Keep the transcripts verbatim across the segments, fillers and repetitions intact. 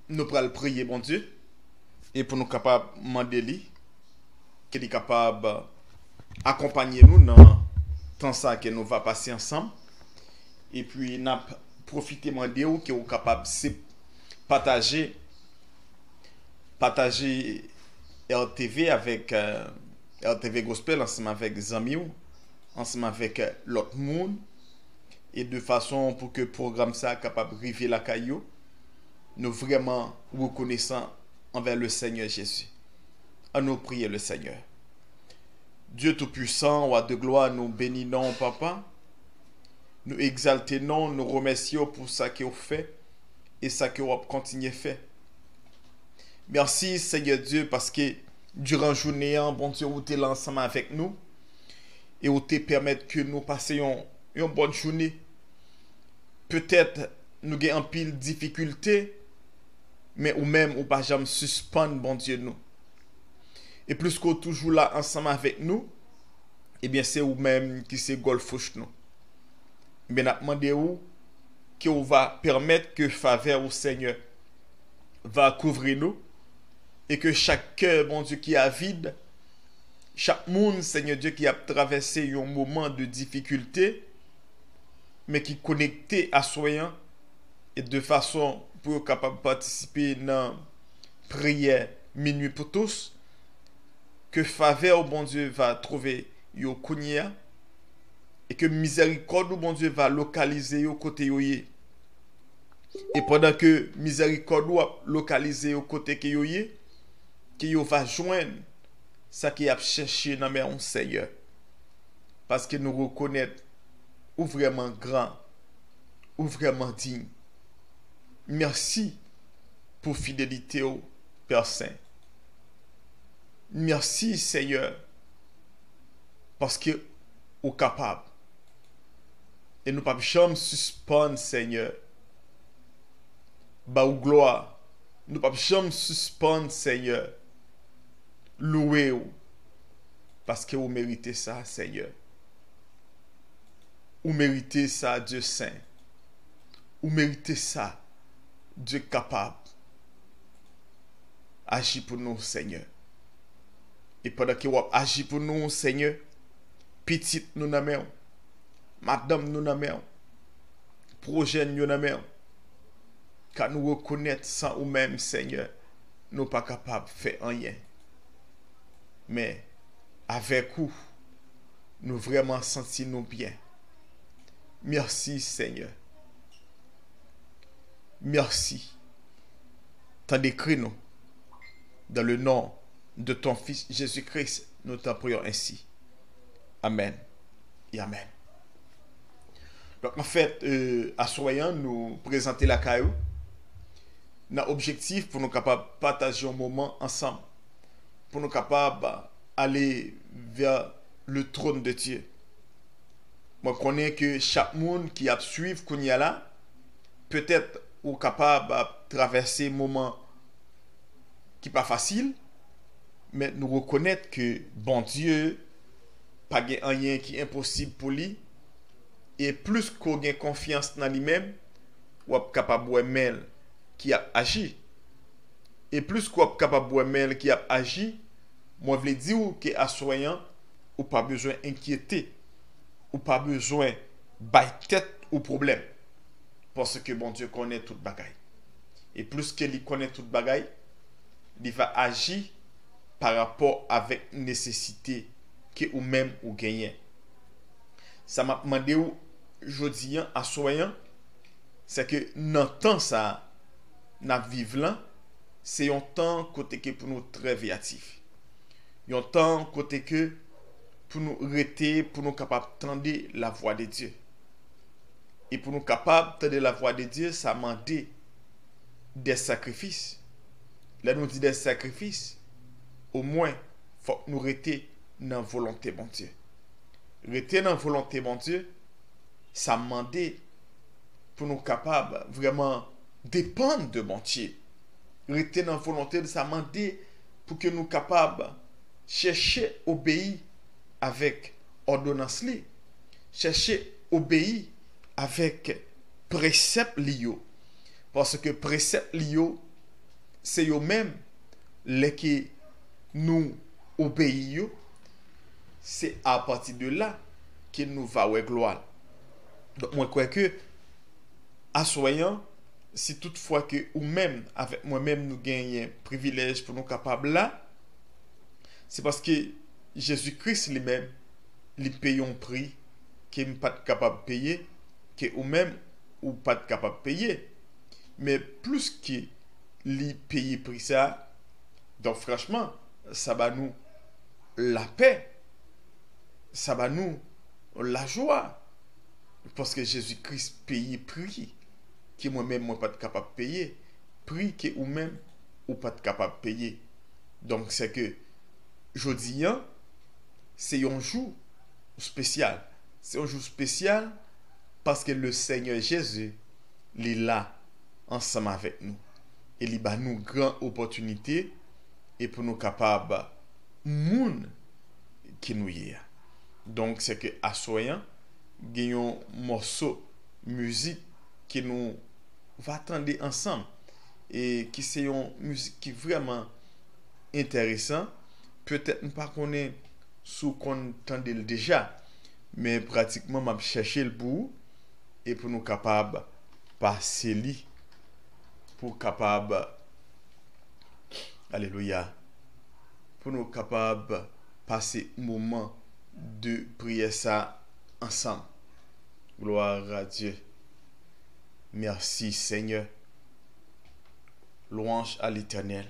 Nou pral priye Bondye e pou nou kapab mande li ke li kapab akonpanye nou nan tan sa ke nou va pase ansanm. Epi n ap pwofite mande w ke w kapab se pataje pataje R T V avèk euh, R T V Gospel ansanm avèk zanmi w, ansanm avèk euh, lòt moun, e de fason pou ke pwogram sa kapab rive lakay yo. Nou vrèman rekonesan anvè le Seigneur Jésus. An nou priye le Seigneur. Dieu Tout-Puissant, Roi de gloire, nou beni non w, Papa. Nou egzalte non w, nou remèsye w pou sa ke w fè e sa ke w ap kontinye fè. Mèsi, Senyè Dye, paske diran jounen an, Bondye, ou te la ansanm avèk nou e ou te pèmèt ke nou pase yon, yon bòn jounen. Petèt nou gen anpil difikilte, men ou menm ou pa janm sispann Bondye nou. E pliske w toujou la ansanm avèk nou, ebyen se ou menm ki se gòlfouch nou. Ebyen n ap mande w ke w va pèmèt ke favè w, Senyè, va kouvri nou e ke chak kè, Bondye, ki avid, chak moun, Senyè Dye, ki ap travèse yon moman de difikilte, men ki konekte aswè an e de fason pou yo kapab patisipe nan priyè Minuit pour tous, ke favè w, Bondye, va twouve yo kounye a e ke mizèrikòd ou, Bondye, va lokalize yo kote yo ye. E pandan ke mizèrikòd ou ap lokalize yo kote ke yo ye, ke yo va jwenn sa ke y ap chèche nan men w, Senyè. Paske nou rekonèt ou vrèman gran, ou vrèman diy. Mèsi pou fidelite w, Pè Sen. Mèsi, Senyè, paske ou kapab. E nou p ap janm sispann, Senyè, ba ou glwa. Nou p ap janm sispann, Senyè, louwe w, paske ou merite sa, Senyè. Ou merite sa, Dye sen. Ou merite sa, Dye kapab. Aji pou nou, Senyè. E pandan ke w ap aji pou nou, Senyè, pitit nou nan men w, madanm nou nan men w, pwojè n yo nan men w, ka nou rekonèt san ou menm, Senyè, nou pa kapab fè anyen. Men, avèk ou, nou vrèman santi nou byen. Mèsi, Senyè. Mèsi. Tande kri nou. Dans le nom de ton Fils Jésus-Christ, nous t'en prions ainsi. Amèn. E amèn. Donk, anfèt, euh, aswè an, nou prezante lakay ou nan objektif pou nou kapab pataje yon moman ansanm, pou nou kapab ale vers le trône de Dieu. Mwen konnen ke chak moun ki ap swiv kounye a la, petèt ou kapab ap travèse moman ki pa fasil, men nou rekonèt ke Bondye pa gen anyen ki enposib pou li, e plis ke w gen konfyans nan li menm, w ap kapab wè men l ki ap aji. E plis ke w ap kapab wè men l ki ap aji, mwen vle di w ke aswè an, ou pa bezwen enkyete, ou pa bezwen bay tèt ou pwoblèm, paske Bondye konnen tout bagay. E plis ke li konnen tout bagay, li va aji pa rapò avèk nesesite ke ou menm ou genyen. Sa m ap mande w jodi an, aswè an, se ke nan tan sa a n ap viv lan, se yon tan kote ke pou nou trè veyatif. Yon tan kote ke pou nou rete, pou nou kapab tande lavwa de Dye. E pou nou kapab tande lavwa de Dye, sa mande de sakrifis. Lè nou di de sakrifis, omwen, fòk nou rete nan volonte Bondye. Rete nan volonte Bondye, sa mande pou nou kapab vrèman depann de Bondye. Rete nan volonte l, sa mande pou ke nou kapab chèche obeyi avèk òdonans li, chèche obeyi avèk presèp li yo. Paske presèp li yo, se yo menm, lè ke nou obeyi yo, se apati de la ke nou va wè glwa l. Donk, mwen kwè ke aswè an, si tout fwa ke ou menm avèk mwen menm nou genyen privilèj pou nou kapab la, se paske Jezi Kris li menm, li peye yon pri ke m pa t kapab peye, ke ou menm ou pa t kapab peye. Men plis ke li peye pri sa, donk franchman, sa ba nou lapè, sa ba nou lajwa, paske Jezi Kris peye pri ke mwen menm mwen pa t kapab peye, pri ke ou menm ou pa t kapab peye. Donk, se ke jodi an, se yon jou espesyal. Se yon jou espesyal paske le Senyè Jezi, li la ansanm avèk nou. E li ba nou gran opòtinite e pou nou kapab moun ke nou ye a. Donk, se ke aswè an, gen yon mòso mizik ke nou va tande ansanm, e ki se yon mizik ki vrèman enteresan. Petèt m pa konnen si w konn tande l deja, men pratikman m ap chèche l pou ou, e pou nou kapab pase li, pou kapab, alelouya, pou nou kapab pase moman de priyè sa ansanm. Gloire à Dieu. Merci, Seigneur. Louange à l'Éternel.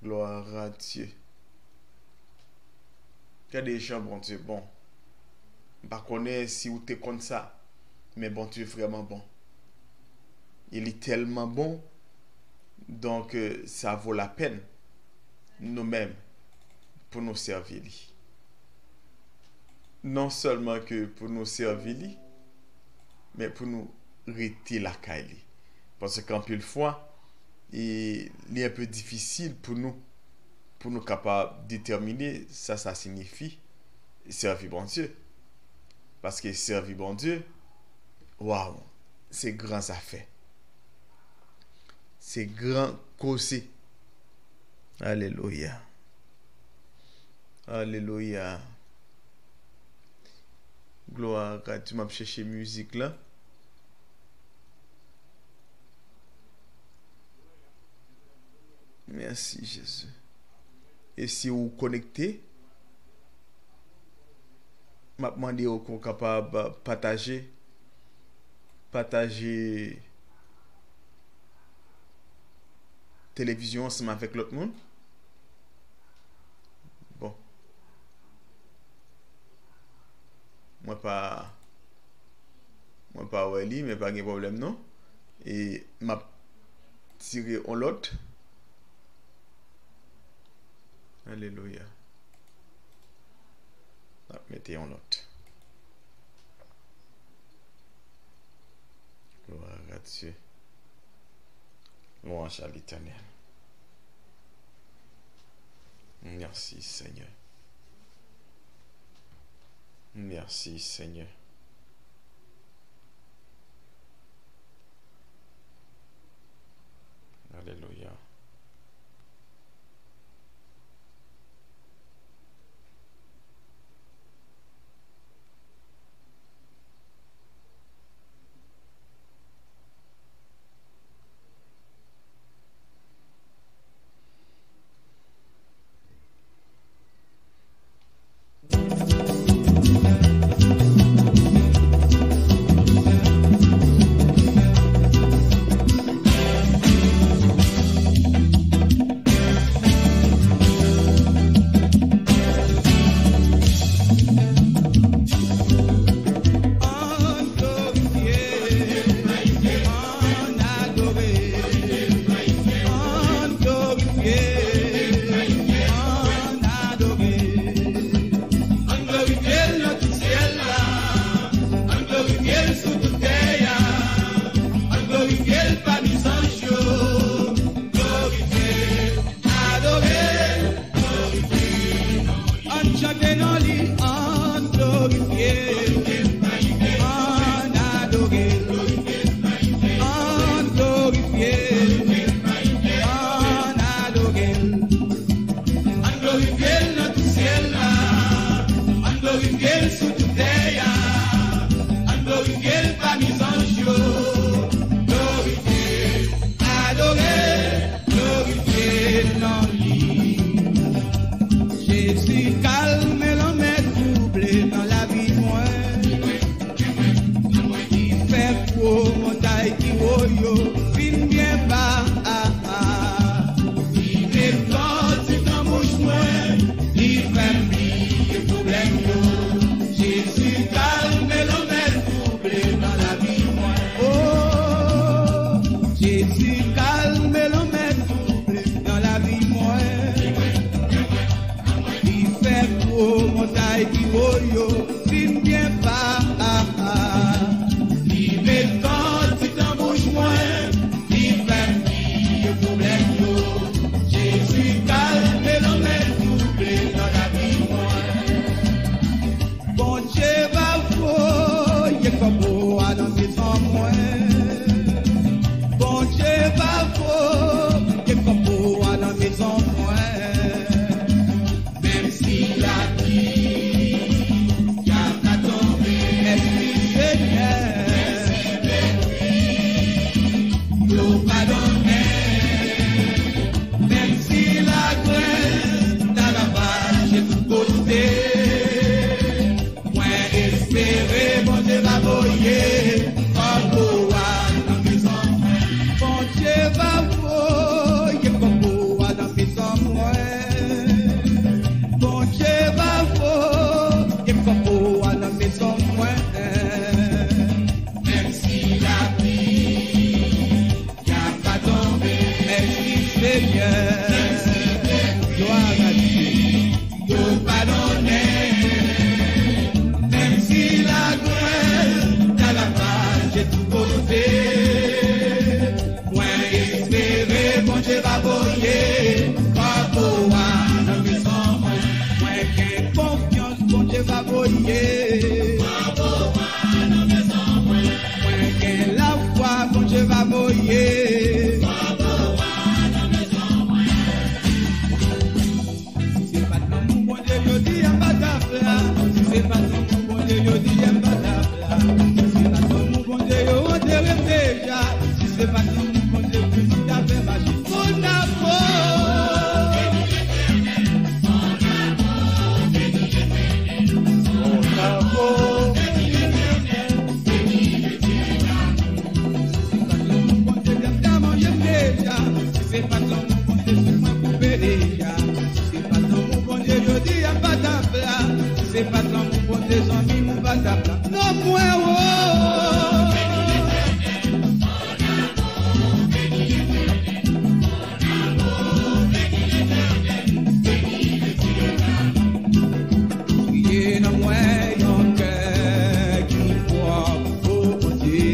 Gloire à Dieu. Gade jan Bondye bon. M pa konnen si w te konn sa, men Bondye vrèman bon. E li tèlman bon, donk, euh, sa vo lapèn nou menm pou nou sèvi li. Non sèlman ke pou nou sèvi li, men pou nou rete lakay li. Paske anpil fwa, e, li enpe difisil pou nou, pou nou kapab detèmine sa sa siyifi sèvi Bondye. Paske sèvi Bondye, waw, se gran zafè. Se gran koze. Alelouya. Alelouya. Glwa a Dye, m ap chèche mizik la. Mèsi, Jezi. E si ou konekte, m ap mande w ke w kapab pataje, pataje televizyon ansanm avèk lòt moun. Bon. Mwen pa, mwen pa wè li, men pa gen pwoblèm non. E m ap tire yon lòt. Alelouya. M ap mete yon lòt. Gloire à Dieu. Louange à l'Éternel. Merci, Seigneur. Merci, Seigneur. Alelouya. Ann glorifye l nan tout syèl la, ann glorifye l sou tout tè a, ann glorifye l pami zanj yo, glorifye l, adore l, glorifye l. Ann chante non li, ann glorifye l, ann adore l, ann glorifye l. Yo fin byen ba. Li met kòd nan bouch mwen, li fè m bliye pwoblèm yo. Jezi kalme lanmè touble nan lavi mwen. Oh, Jezi kalme lanmè touble nan lavi mwen. Li fè gwo montay ki wo yo fin byen ba. Li met kòd nan bouch mwen, li fè m bliye pwoblèm yo. Jezi kalme lanmè touble nan lavi mwen. Bondye va voye kòb ou a nan mezon mwen. Bondye va voye kòb ou a nan mezon mwen. Menm si lapli a pa tonbe, mèsi Senyè. Yo padonnen, menm si lagrèl ta ravaje tout kote. Mwen espere Bondye va voye kòb ou a nan mezon mwen. Bondye va voye kòb ou a nan mezon mwen. Bondye va voye kòb ou a nan mezon mwen. Menm si lapli a pa tonbe, mèsi Senyè. Glwa a Dye. Yo padonnen, menm si lagrèl ta ravaje tout kote. Mwen espere Bondye va voye kòb ou a nan mezon mwen. Mwen gen konfyans Bondye va voye kòb ou a nan mezon mwen. Mwen gen lafwa Bondye va voye kòb ou a nan mezon mwen. Si se pa t lanmou Bondye, jodi a m pa t ap la. Si se pa t lanmou Bondye, jodi a m pa t ap la. Si se pa t lanmou Bondye, yo antere m deja. Si se pa t lanmou Bondye, Kris ta fè maji. Mon amour, mon amour, mon amour. Si se pa t lanmou Bondye, m ta manje m deja. Si se pa t lanmou Bondye, sou mwen koupe deja. Si se pa t lanmou Bondye, jodi a m pa t ap la. Si se pa t lanmou Bondye, zanmi m ou pa t ap la. Non mwen, oh. Kreye nan mwen yon kè ki pwòp, o Bondye.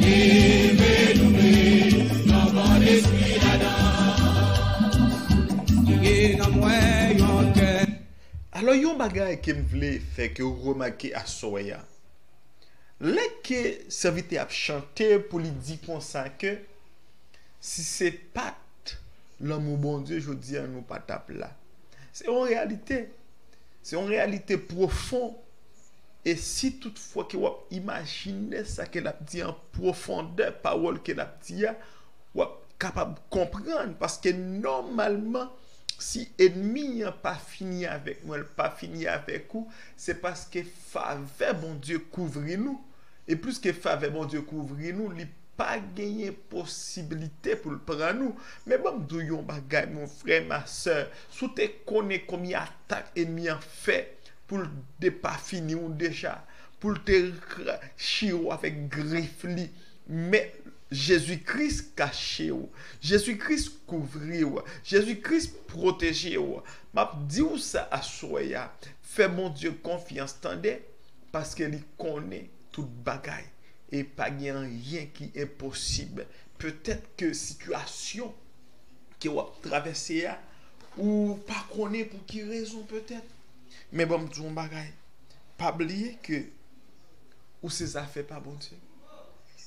E renouvle yon bon lespri ladan. Kreye nan mwen yon kè. Alò, yon bagay ke m vle fè ke w remake aswè a. Lè ke sèvitè ap chante pou li di konsa ke si se pa t lanmou Bondye, jodi a nou pa t ap la. Se yon reyalite. Se yon reyalite pwofon. E si toutfwa ke w ap imajine sa ke l ap di an pwofondè, pawòl ke l ap di a, w ap kapab konprann, paske nòmalman, si ènmi an pa fini avèk mwen, l pa fini avèk ou, se paske favè Bondye kouvri nou. E plis ke favè Bondye kouvri nou, li pa genyen posiblite pou l pran nou. Men ban m di w yon bagay, mon frè, ma sè, si w te konnen konbyen atak ènmi an fè pou l depafini w deja, pou l te ra-, chire w avèk grif li, men Jezi Kris kache w, Jezi Kris kouvri w, Jezi Kris pwoteje w. M ap di w sa aswè a, fè Bondye konfyans, tande, paske li konnen tout bagay. E pa gen anyen ki enposib. Petèt ke sitiyasyon ke w ap travèse a, ou pa konnen pou ki rezon petèt. Men ban m di w yon bagay. Pa bliye ke ou se zafè pa Bondye.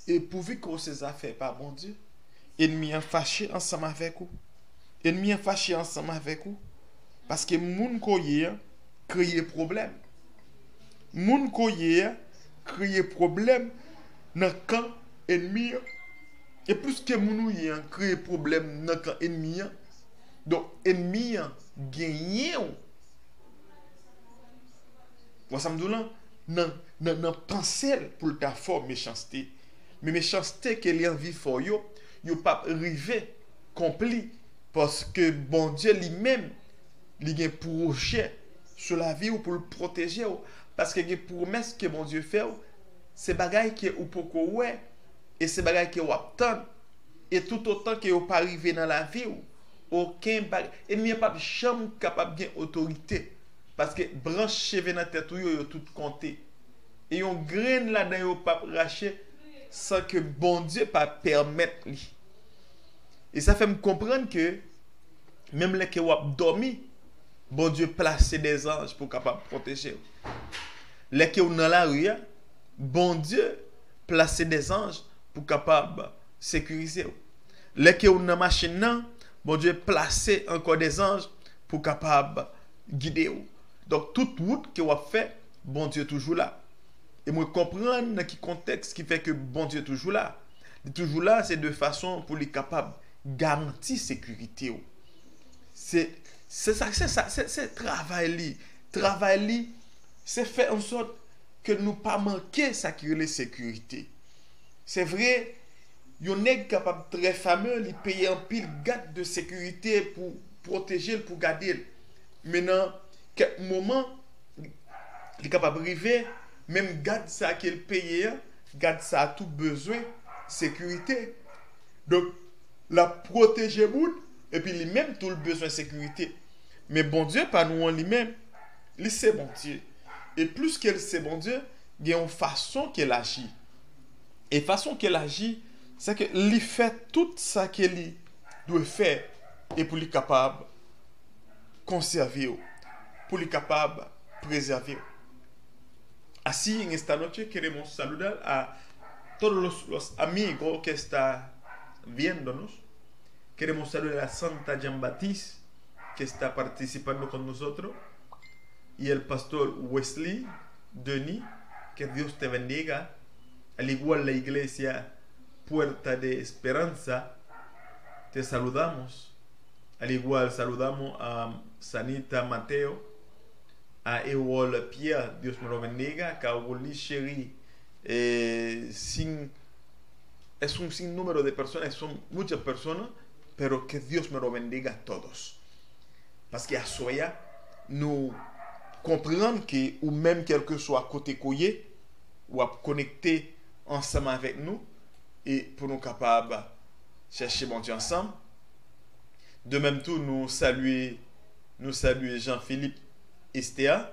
E pouvi ke ou se zafè pa Bondye, ènmi an fache ansanm avèk ou. Ènmi an fache ansanm avèk ou. Paske moun ke w ye a kreye pwoblèm. Moun ke w ye a kreye pwoblèm nan kan ènmi an. E plis ke moun ou ye a kreye pwoblèm nan kan ènmi an, donk ènmi an genyen w. Wè sa m di w lan? Nan, nan, nan panse l pou l ta fè w mechanste. Men mechanste ke li anvi fè w yo, yo p ap rive konpli, paske Bondye li menm, li gen pwojè sou lavi w pou l pwoteje w, paske gen pwomès ke Bondye fè w, se bagay ke ou poko wè, e se bagay ke w ap tann, e toutotan ke yo pa rive nan lavi w, okenn bagay, ènmi an p ap janm kapab gen otorite, paske branch cheve nan tèt ou yo, yo tout konte. E yon grenn ladan yo p ap rache san ke Bondye pa pèmèt li. E sa fè m konprann ke menm lè ke w ap dòmi, Bondye plase dèzanj pou kapab pwoteje w. Lè ke w nan lari a, Bondye plase dèzanj pou kapab sekirize w. Lè ke w nan machin nan, Bondye plase ankò dèzanj pou kapab gide w. Donk, tout wout ke w ap fè, Bondye toujou la. E mwen konprann nan ki kontèks ki fè ke Bondye toujou la. Li toujou la, se de fason pou li kapab garanti sekirite w. Se, se sa, se sa, se, se travay li. Travay li, se fè an sòt ke nou pa manke sa ki rele sekirite. Se vre, yon nèg kapab trè fame, li peye anpil gad de sekirite pou pwoteje l, pou gade l. Men nan kèk moman, li kapab rive, menm gad sa ke l peye an, gad sa a tou bezwen sekirite. Donk, l ap pwoteje moun, epi li menm tou l bezwen sekirite. Men Bondye pa nou an li menm, li se Bondye. E plis ke l se Bondye, gen yon fason ke l aji. E fason ke l aji, se ke li fè tout sa ke li dwe fè e pou li kapab konsève w, pou li kapab prezève w. Así, en esta noche queremos saludar a todos los, los amigos que está viéndonos. Queremos saludar a Santa Jean Baptiste, que está participando con nosotros, y el pastor Wesley Denis, que Dios te bendiga. Al igual la iglesia Puerta de Esperanza, te saludamos. Al igual saludamos a Sanita Mateo, a Ewol Pierre, Dios me lo bendiga, Kauli Cheri, eh, sin, es un sinnúmero de personas, son muchas personas, pero que Dios me lo bendiga a todos. Paske aswè a, nou konprann ke ou menm, kèlkeswa kote ke w ye, w ap konekte ansanm avèk nou, e pou nou kapab chèche Bondye ansanm. De menm tou, nou salye, nou salye Jean Philippe Esther,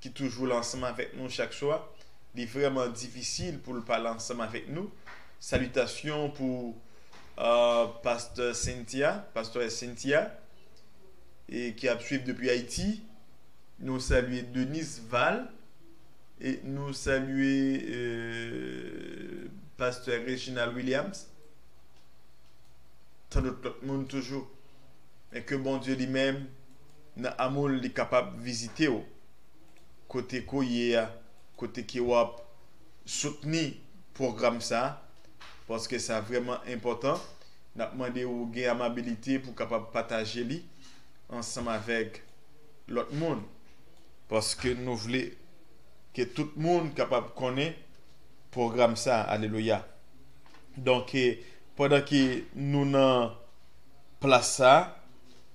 ki toujou la ansanm avèk nou chak swa. Li vrèman difisil pou l pa la ansanm avèk nou. Salitasyon pou, euh, pastè Cynthia, pastè Cynthia, e ki ap swiv depi Ayiti. Nou salye Denise Val, e nou salye, euh, pastè Reginald Williams. Tan dòt lòt moun toujou. Men ke Bondye li menm, nan amou l, li kapab vizite w kote ke w ye a, kote ke w ap soutni pwogram sa a, paske sa vrèman enpòtan. N ap mande w gen amabilite pou w kapab pataje li ansanm avèk lòt moun, paske nou vle ke tout moun kapab konnen pwogram sa a. Alelouya. Donk, e, pandan ke nou nan plas sa a,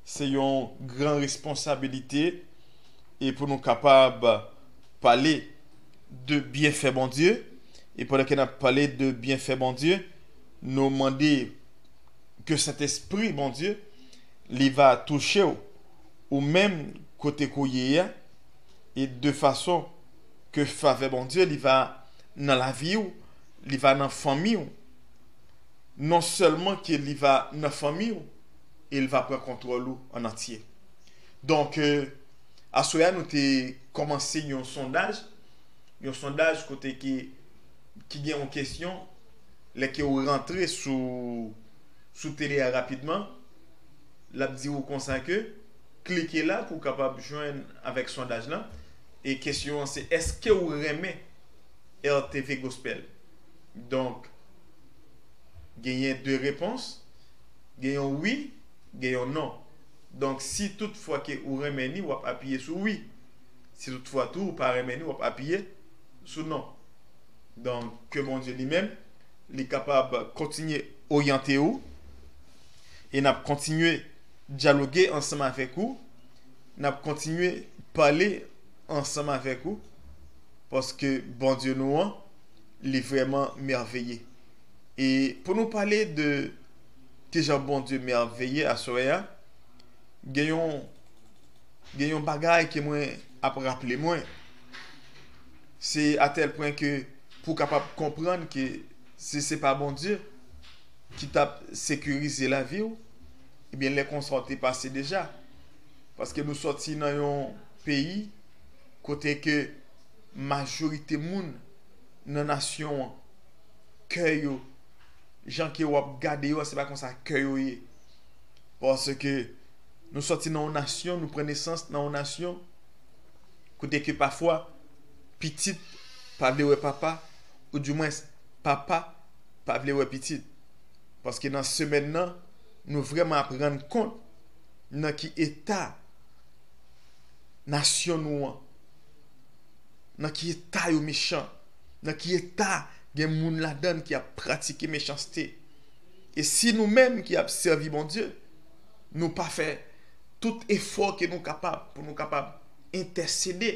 se yon gran responsabilite, e pou nou kapab pale de byenfè Bondye. E pandan ke n ap pale de byenfè Bondye, nou mande ke Sentespri Bondye, li va touche w, ou menm kote ke w ye a, e de fason ke favè Bondye, li va nan lavi w, li va nan fanmi w. Non sèlman ke li va nan fanmi w, e li va pran kontwòl ou an antye. Donk, euh, aswè a, nou te kòmanse yon sondaj, yon sondaj kote ki, ki gen yon kesyon, lè ke w rantre sou, sou tele a rapidman, l ap di w konsa ke klike la pou w kapab jwenn avèk sondaj lan. E kesyon an se, èske w renmen R T V Gospel? Donk, genyen de repons, gen yon wi, gen yon non. Donk, si toutfwa ke ou renmen ni, w ap apiye sou wi. Si toutfwa tou ou pa renmen ni, w ap apiye sou non. Donk, ke Bondye li menm Li kapab kontinye oryante ou, e n ap kontinye dyaloge ansanm avèk ou, n ap kontinye pale ansanm avèk ou, paske Bondye nou an, li vrèman mèveye. E pou nou pale de kijan Bondye mèveye aswè a, gen yon, gen yon bagay ke mwen ap raple mwen. Se atèl pwen ke pou w kapab konprann ke si se pa Bondye ki t ap sekirize lavi w, ebyen, lè konsa w te pase deja. Paske nou sòti nan yon peyi kote ke majorite moun nan nasyon an, kè yo, jan ke w ap gade yo a, se pa konsa kè yo ye. Paske nou sòti nan yon nasyon, nou pran nesans nan yon nasyon kote ke pafwa pitit pa vle wè papa, oudimwens papa pa vle wè pitit. Paske nan semèn nan, nou vrèman ap rann kont nan ki eta nasyon nou an, nan ki eta yo mechan, nan ki eta gen moun ladan l ki ap pratike mechanste. E si nou menm ki ap sèvi Bondye, nou pa fè tout efò ke nou kapab pou nou kapab entèsede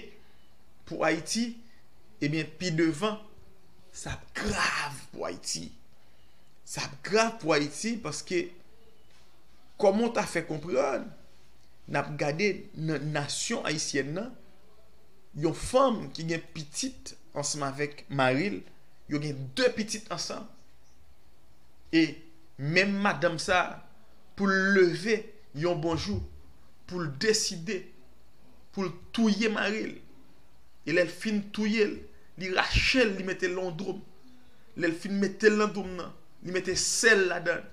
pou Ayiti, ebyen, pi devan, sa ap grav pou Ayiti. Sa ap grav pou Ayiti paske, kòman w ta fè konprann, n ap gade nan nasyon ayisyèn nan, yon fanm ki gen pitit ansanm avèk mari l, yo gen de pitit ansanm. E menm madanm sa, pou l leve yon bon jou, pou l deside, pou l touye mari l. E lè l fin touye l, li rache l, li mete l nan yon dwòm. Lè l fin mete l nan dwòm nan, li mete sèl ladan l.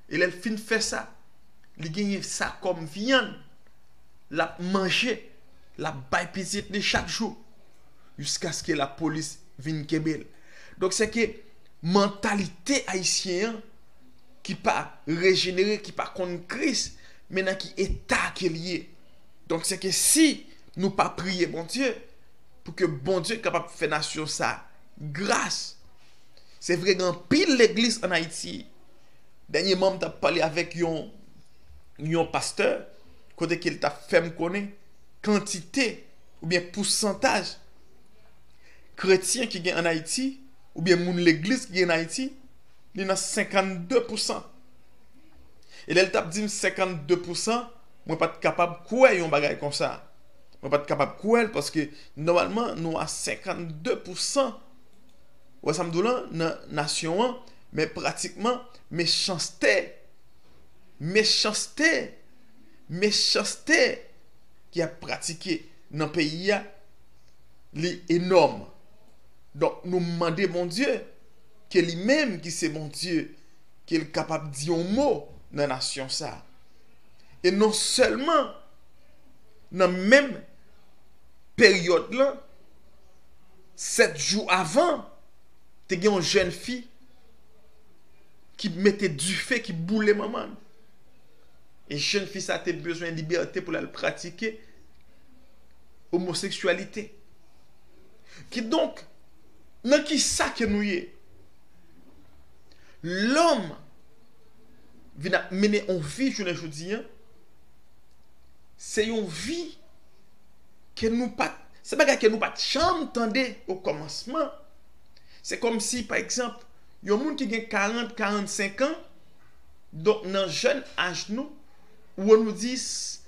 E lè l fin fè sa, li genyen sa kòm vyann, l ap manje, l ap bay pitit li chak jou, jiskaske lapolis vin kenbe l. Donk, se ke mantalite ayisyen an ki pa rejenere, ki pa konn Kris, men nan ki eta ke l ye. Donk, se ke si nou pa priye Bondye, pou ke Bondye kapab fè nasyon sa gras. Se vre, gen anpil legliz ann Ayiti. Dènyèman, m t ap pale avèk yon, yon pastè, kote ke l t ap fè m konnen kantite oubyen pousantaj kretyen ki gen ann Ayiti, oubyen moun legliz ki gen ann Ayiti, li nan senkannde pousan. E lè l t ap di m senkannde pousan, mwen pa t kapab kwè yon bagay konsa. Mwen pa t kapab kwè l, paske nòmalman, nou a senkannde pousan, ou wè sa m di w lan, nan nasyon an, men pratikman, mechanste, mechanste, mechanste ki ap pratike nan peyi a, li enòm. Donk, nou mande Bondye ke li menm ki se Bondye, ke l kapab di yon mo nan nasyon sa. E non sèlman nan menm peryòd lan, sèt jou avan, te gen yon jèn fi ki mete dife, ki boule manman l. E jèn fi sa te bezwen libète pou l al pratike omoseksyalite. Kidonk, nan ki sa ke nou ye? Lòm vin ap mennen yon vi jounen jodi an, se yon vi ke nou pa t, se bagay ke nou pa t janm tande o kòmansman. Se kòmsi, pa egzanp, yon moun ki gen karant, karannsenk an, donk nan jèn aj nou, ou nou di s-,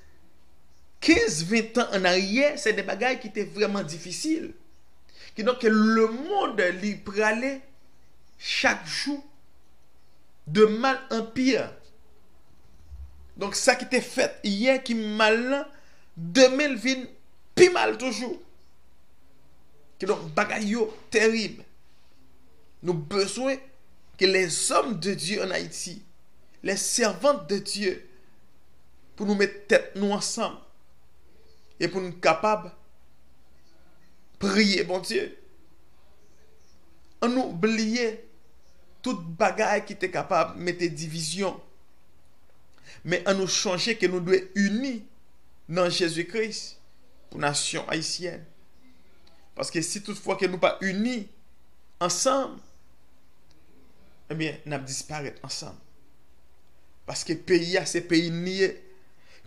kenz, ven tan ann aryè, se de bagay ki te vrèman difisil. Kidonk, lemonn li prale chak jou de mal en pire. Donk, sa ki te fèt yè ki mal lan, demen l vin pi mal toujou. Kidonk, bagay yo terib. Nou bezwen ke les hommes de Dieu en Haïti, les servantes de Dieu, pou nou met tèt nou ansanm e pou nou kapab priye Bondye. Ann nou bliye tout bagay ki te kapab mete divizyon. Men ann nou chonje ke nou dwe ini nan Jezi Kris pou nasyon ayisyèn. Paske si toutfwa ke nou pa ini ansanm, ebyen, n ap disparèt ansanm. Paske peyi a, se peyi n li ye.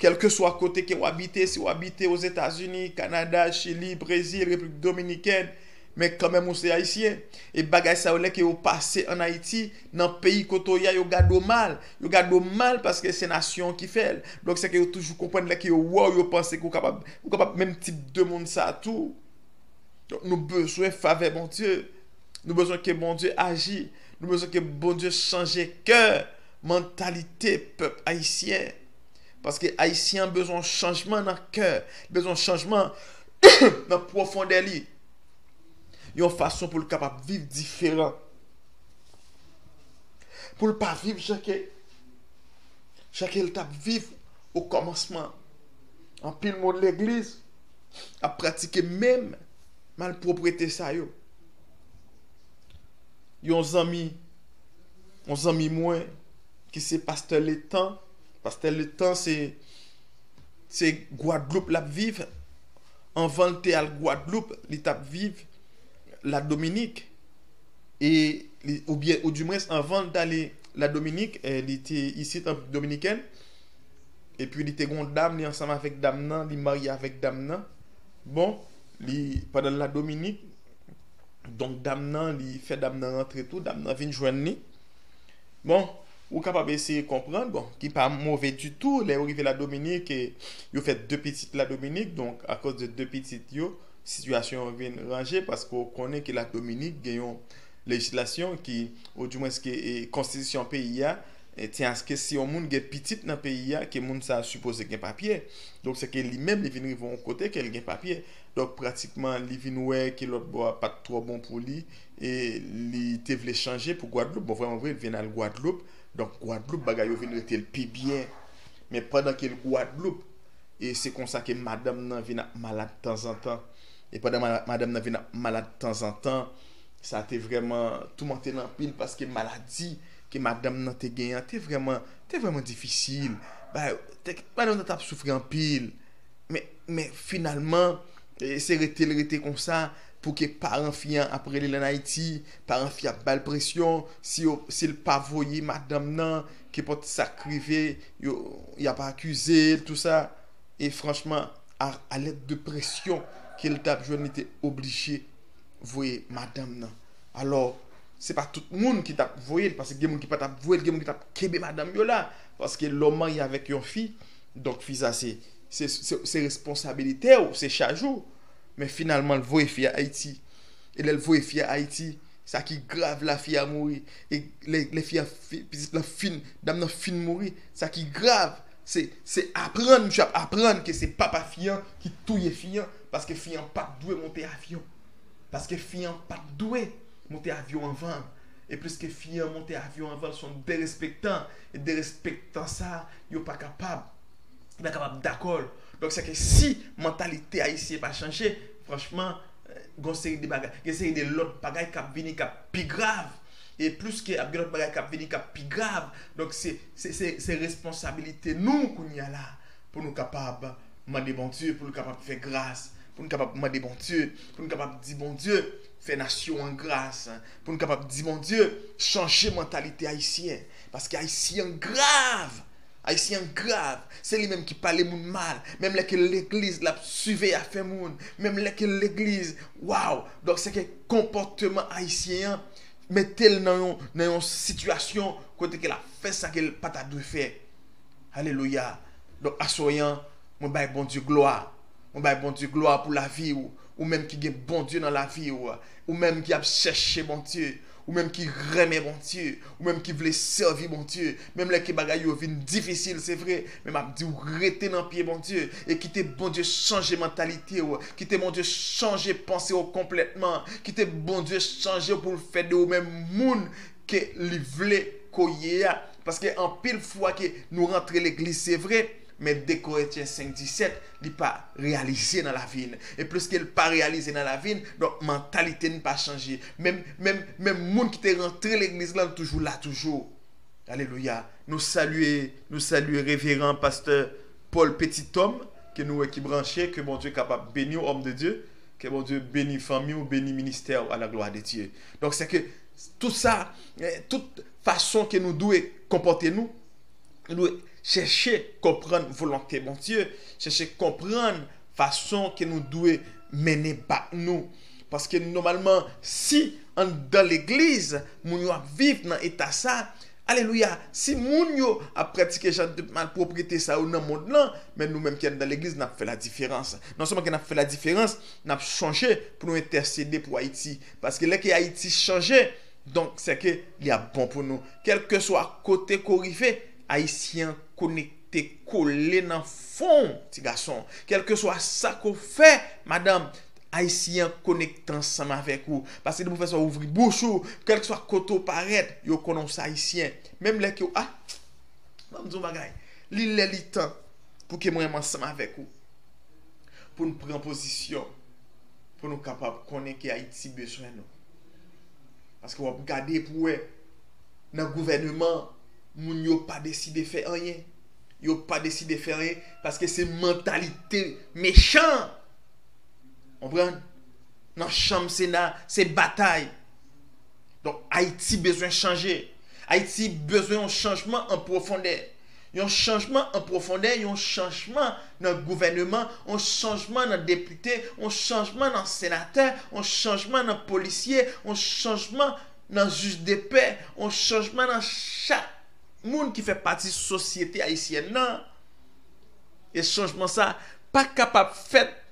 Kèlkeswa kote ke w abite, si w abite Ozetazini, Kanada, Chili, Brezil, Repiblik Dominikèn, men kanmenm ou se Ayisyen. E bagay sa yo, lè ke yo pase ann Ayiti, nan peyi kote w ye a, yo gade w mal. Yo gade w mal paske se nasyon an ki fè l. Donk, se ke yo toujou konprann lè ke yo wè w, yo panse ke w kapab, ou kapab menm tip de moun sa tou. Donk, nou bezwen favè Bondye. Nou bezwen ke Bondye aji. Nou bezwen ke Bondye chanje kè, mantalite pèp ayisyen. Paske Ayisyen an bezwen yon chanjman nan kè, bezwen yon chanjman nan pwofondè li. Yon fason pou l kapab viv diferan. Pou l pa viv jan ke, jan ke l t ap viv okòmansman. Anpil moun legliz ap pratike menm malpwoprete sa yo. Yon zanmi, yon zanmi mwen ki se pastè Letan. Pastè Letan se, se Gwadloup l ap viv. Anvan l te al Gwadloup, li t ap viv Ladominik. E li, oubyen, oudimwens, anvan l t ale Ladominik, eh, li te isit an Dominikèn. Epi li te gon dam, li ansanm avèk dam nan, li marye avèk dam nan. Bon, li, pandan l Ladominik, donk dam nan, li fè dam nan rantre tou, dam nan vin jwenn li. Bon, ou kapab eseye konprann, bon, ki pa move ditou, lè yo rive Ladominik, e yo fè de pitit Ladominik, donk, akoz de de pitit yo, sitiyasyon an vin ranje, paske w konnen ke Ladominik gen yon lejislasyon ki, oudimwens ke, e, konstitisyon peyi a, e, tyen aske si yon moun gen pitit nan peyi a, ke moun sa a sipoze gen papye. Donk, se ke li menm, li vin rive yon kote ke l gen papye. Donk, pratikman, li vin wè ke lòt bò a pa t twò bon pou li, e li te vle chanje pou Gwadloup. Bon, vrèman vre, li vin al Gwadloup. Donk, Gwadloup, bagay yo vin rete l pi byen. Men pandan ke l Gwadloup, e se konsa ke madanm nan vin ap malad tanzantan. E pandan ma-, madanm nan vin ap malad tanzantan, sa te vrèman toumante l anpil, paske maladi ke madanm nan te genyen an te vrèman, te vrèman difisil. Ba, te, madanm nan t ap soufri anpil. Men, men finalman, e, se rete l rete konsa, pou ke paran fi an ap rele l ann Ayiti, paran fi ap ba l presyon, si yo, si l pa voye madanm nan, kenpòt sa k rive, yo, y ap akize l, tou sa. E franchman, a, a lèd de presyon ke l t ap jwenn, li te oblije voye madanm nan. Alò, se pa tout moun ki t ap voye l, paske gen moun ki pa t ap voye l, gen moun ki t ap kenbe madanm yo la. Paske lè w marye avèk yon fi, donk fi sa se, se, se, se responsabilite w, se chaj ou. Men finalman, l voye fi a Ayiti. E lè l voye fi a Ayiti, sa ki grav la, fi a mouri. E lè, lè fi a, fi, pitit lan fin, dam nan fin mouri, sa ki grav, se, se aprann, misye ap aprann ke se papa fi an ki touye fi an, paske fi an pa t dwe monte avyon. Paske fi an pa t dwe monte avyon anvan l. E pliske fi an monte avyon anvan l, se yon derespektan. E derespektan sa, yo pa kapab, yo pa kapab dakò l. Donk, se ke si mantalite ayisyen pa chanje, franchman, eh, gon seri de bagay, gen seri de lòt bagay k ap vini, k ap pi grav. E pliske ap gen lòt bagay k ap vini, k ap pi grav. Donk, se, se, se, se responsabilite nou kounye a la pou nou kapab mande Bondye, pou l kapab fè gras, pou n kapab mande Bondye, pou n kapab di Bondye, fè nasyon an gras, pou n kapab di Bondye, chanje mantalite ayisyen. Paske Ayisyen an grav! Ayisyen an grav! Se li menm ki pale moun mal. Menm lè ke legliz l ap siveye afè moun. Menm lè ke legliz, waw! Donk, se ke konpòteman ayisyen an mete l nan yon, nan yon sitiyasyon kote ke l ap fè sa ke l pa ta dwe fè. Alelouya. Donk, aswè an, mwen bay Bondye glwa. Mwen bay Bondye glwa pou lavi w. Ou menm ki gen Bondye nan lavi w. Ou menm ki ap chèche Bondye. Ou menm ki renmen Bondye. Ou menm ki vle sèvi Bondye. Menm lè ke bagay yo vin difisil, se vre. Men m ap di w, rete nan pye Bondye. E kite Bondye chanje mantalite w. Kite Bondye chanje panse w konplètman. Kite Bondye chanje w pou l fè de ou menm moun ke li vle ke w ye a. Paske anpil fwa ke nou rantre legliz, se vre, men de Korentyen senk disèt, li pa reyalize nan lavi n. E pliske l pa reyalize nan lavi n, donk mantalite n pa chanje. Menm, menm, menm moun ki te rantre legliz lan, l toujou la toujou. Alelouya. Nou salye, nou salye reveran pastè Paul Petithomme, ke nou wè ki branche, ke Bondye kapab beni w, homme de Dieu, ke Bondye beni fanmi w, beni ministè w, à la gloire de Dieu. Donk, se ke tout sa, eh, tout fason ke nou dwe konpòte nou, nou dwe chèche konprann volonte Bondye, chèche konprann fason ke nou dwe mennen bak nou. Paske nòmalman, si anndan legliz, moun yo ap viv nan eta sa, alelouya, si moun yo ap pratike jan de malpwoprete sa yo nan mond lan, men nou menm ki anndan legliz, n ap fè la diferans. Non sèlman ke n ap fè la diferans, n ap chanje pou nou entèsede pou Ayiti. Paske lè ke Ayiti chanje, donk, se ke li ap bon pou nou. Kèlkeswa kote ke w rive, Ayisyen an konekte kole nan fon w, ti gason. Kèlkeswa sa ke w fè, madanm, Ayisyen an konekte ansanm avèk ou. Paske depi w fè sa, w ouvri bouch ou, kèlkeswa kote w parèt, yo konnen w se Ayisyen. Menm lè ke w, ah, ban m di w yon bagay. Li lè, li tan pou ke mwen menm ansanm avèk ou, pou n pran pozisyon, pou nou kapab konnen ke Ayiti bezwen nou. Paske w ap gade pou w wè, nan gouvèneman, moun yo pa deside fè anyen. Yo pa deside fè anyen, paske se mantalite mechan. Konprann? Nan chanm Sena, se batay. Donk, Ayiti bezwen chanje. Ayiti bezwen yon chanjman an pwofondè. Yon chanjman an pwofondè, yon chanjman nan gouvèneman, yon chanjman nan depite, yon chanjman nan senatè, yon chanjman nan polisye, yon chanjman nan jij de pè, yon chanjman nan chak moun ki fè pati sosyete ayisyèn nan. E chanjman sa pa kapab fèt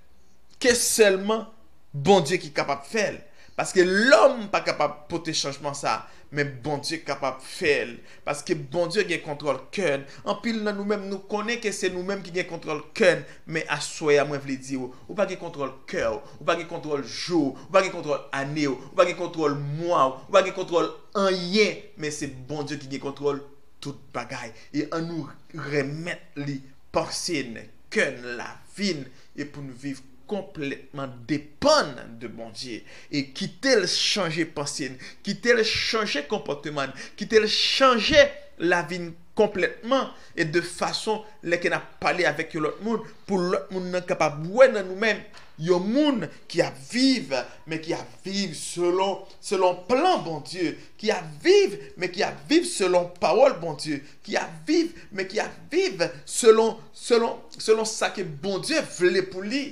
ke sèlman Bondye ki kapab fè l. Paske lòm pa kapab pote chanjman sa, men Bondye kapab fè l. Paske Bondye gen kontwòl kè n. Anpil nan nou menm, nou konnen ke se nou menm ki gen kontwòl kè n, men aswè a, mwen vle di w, ou pa gen kontwòl kè w, ou pa gen kontwòl jou w, ou pa gen kontwòl ane w, ou pa gen kontwòl mwa w, ou pa gen kontwòl anyen, men se Bondye ki gen kontwòl tout bagay. E ann nou renmèt li panse n, kè n, lavi n, e pou n viv konplètman depann de Bondye. E kite l chanje panse n, kite l chanje konpòteman n, kite l chanje lavi n konplètman, e de fason lè ke n ap pale avèk yon lòt moun, pou lòt moun nan kapab wè nan nou menm yon moun ki ap viv, men ki ap viv selon, selon plan Bondye, ki ap viv, men ki ap viv selon pawòl Bondye, ki ap viv, men ki ap viv selon, selon, selon sa ke Bondye vle pou li.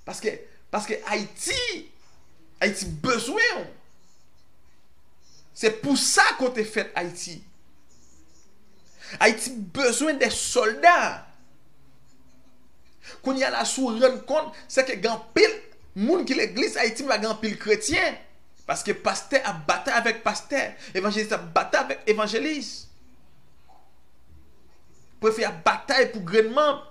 Paske, paske Ayiti, Ayiti bezwen w. Se pou sa ke w te fèt Ayiti. Ayiti bezwen de sòlda. Kounye a la, si w rann kont, se ke gen anpil moun ki legliz Ayiti, men pa gen anpil kretyen. Paske pastè ap batay avèk pastè, evanjelis ap batay avèk evanjelis. Prefe ap batay pou grenn manm.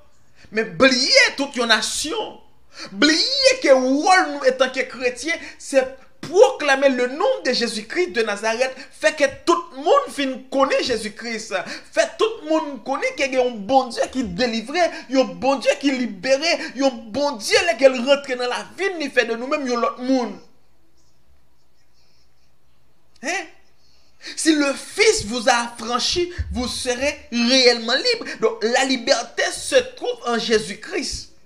Men bliye tout yon nasyon. Bliye ke wòl nou etanke kretyen, se pwoklame le nom de Jésus-Christ de Nazareth, fè ke tout moun fin konnen Jezi Kris, fè tout moun konnen ke gen yon Bondye ki delivre, yon Bondye ki libere, yon Bondye lè ke l rantre nan lavi n, li fè de nou menm yon lòt moun. Hein? Si le Fils vous a affranchi, vous serez réellement libre. Donc, la liberté se trouve en Jésus-Christ.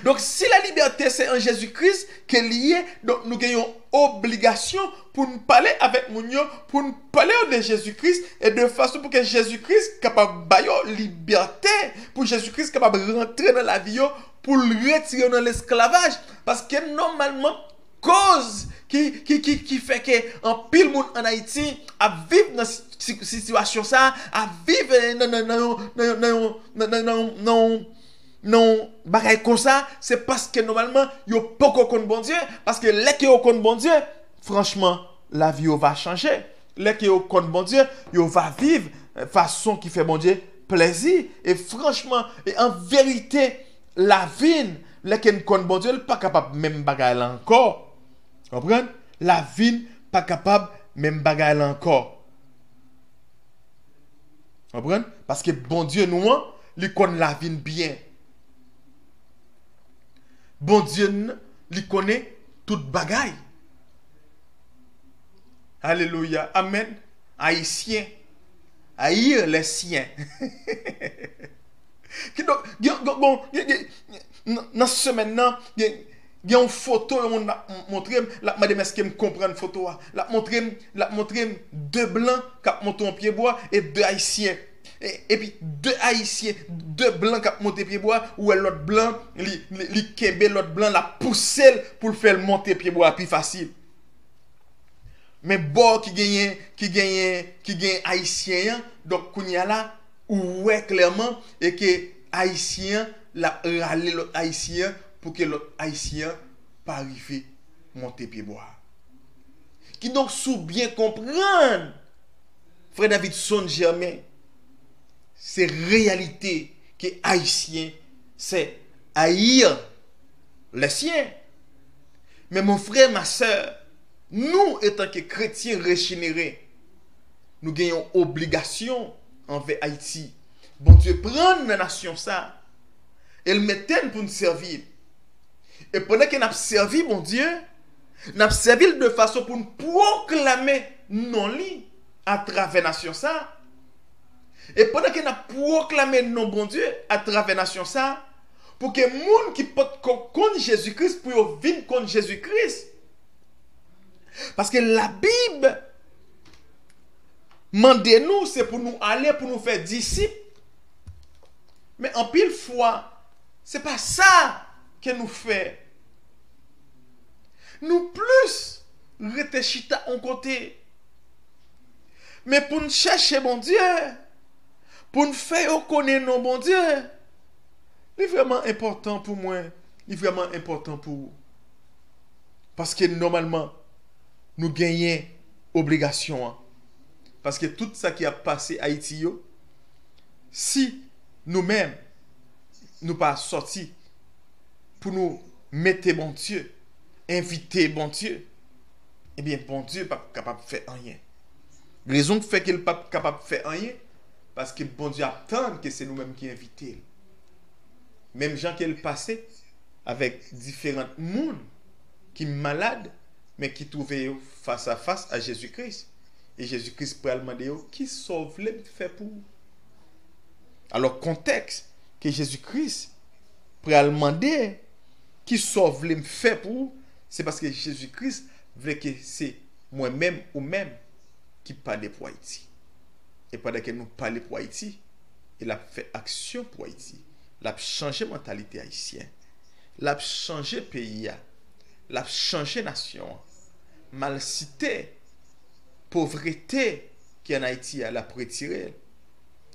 Donk, si la libète se an Jezi Kris ke li ye, donk, nou gen yon obligasyon pou n pale avèk moun yo, pou n pale yo de Jezi Kris, e de fason pou ke Jezi Kris kapab ba yo libète, pou Jezi Kris kapab rantre nan lavi yo, pou l retire yo nan lesklavaj. Paske nòmalman, koz ki, ki, ki, ki fè ke anpil moun ann Ayiti ap viv nan si-, si-, sitiyasyon sa a, ap viv, eh, nan, nan, nan yon, nan yon, nan yon, nan, nan, nan yon, nan yon bagay konsa, se paske nòmalman yo poko konn Bondye, paske lè ke yo konn Bondye, franchman, lavi yo va chanje. Lè ke yo konn Bondye, yo va viv, eh, fason ki fè Bondye plèzi. E franchman, e an verite, lavi n, lè ke n konn Bondye, l pa kapab menm bagay la ankò. Konprann? Lavi n pa kapab menm bagay la ankò. Konprann? Paske Bondye nou an, li konn lavi n byen. Bondye n, li konnen tout bagay. Alelouya. Amèn. Ayisyen. Ayir lè syen. Kidonk, gen, gen, bon, gen, gen, nan, nan semèn nan, gen, Gen yon foto yon moun ap m- montre m, l ap mande m èske m konprann foto a. L ap montre m, l ap montre m de blan k ap monte yon pye bwa e de ayisyen. E- epi de ayisyen, de blan k ap monte pye bwa, ou wè lòt blan, li, li, li kenbe lòt blan, l ap pouse l pou l fè l monte pye bwa a pi fasil. Men bò ki genyen, ki genyen, ki genyen ayisyen an, donk kounye a la, ou wè klèman, e ke ayisyen an, l ap rale lòt ayisyen an, pou ke lòt ayisyen an pa rive monte pye bwa a. Kidonk, si w byen konprann, frè Davidson Germain, se reyalite ke ayisyen se ayir lè syen. Men mon frè, ma sè, nou, etanke kretyen rejenere, nou gen yon obligasyon anvè Ayiti. Bondye pran n nan nasyon sa, e l mete n pou n sèvi l. E pandan ke n ap sèvi Bondye, n ap sèvi l de fason pou n pwoklame non li atravè nasyon sa. E pandan ke n ap pwoklame non Bondye atravè nasyon sa, pou ke moun ki potko konn Jezi Kris, pou yo vin konn Jezi Kris. Paske Labib mande nou, se pou nou ale, pou nou fè disip. Men anpil fwa, se pa sa ke nou fè. Nou plis rete chita yon kote. Men pou n chèche Bondye, pou n fè yo konnen non Bondye, li vrèman enpòtan pou mwen, li vrèman enpòtan pou ou. Paske nòmalman, nou genyen obligasyon an. Paske tout sa ki ap pase Ayiti yo, si nou menm, nou pa sòti pou nou mete Bondye, envite Bondye, ebyen, Bondye p ap kapab fè anyen. Rezon k fè ke l p ap kapab fè anyen, paske Bondye ap tann ke se nou menm ki envite l. Menm jan ke l pase avèk diferan moun ki malad, men ki twouve yo fas a fas a Jezi Kris. E Jezi Kris pral mande yo, "Kisa w vle m fè pou ou?" Alò, kontèks ke Jezi Kris pral mande, "Kisa w vle m fè pou ou?" Se paske Jezi Kris vle ke se mwen menm, ou menm, ki pale pou Ayiti. E pandan ke nou pale pou Ayiti, e l ap fè aksyon pou Ayiti. L ap chanje mantalite ayisyen. L ap chanje peyi a. L ap chanje nasyon an. Malsite, povrete ki ann Ayiti a, l ap retire l.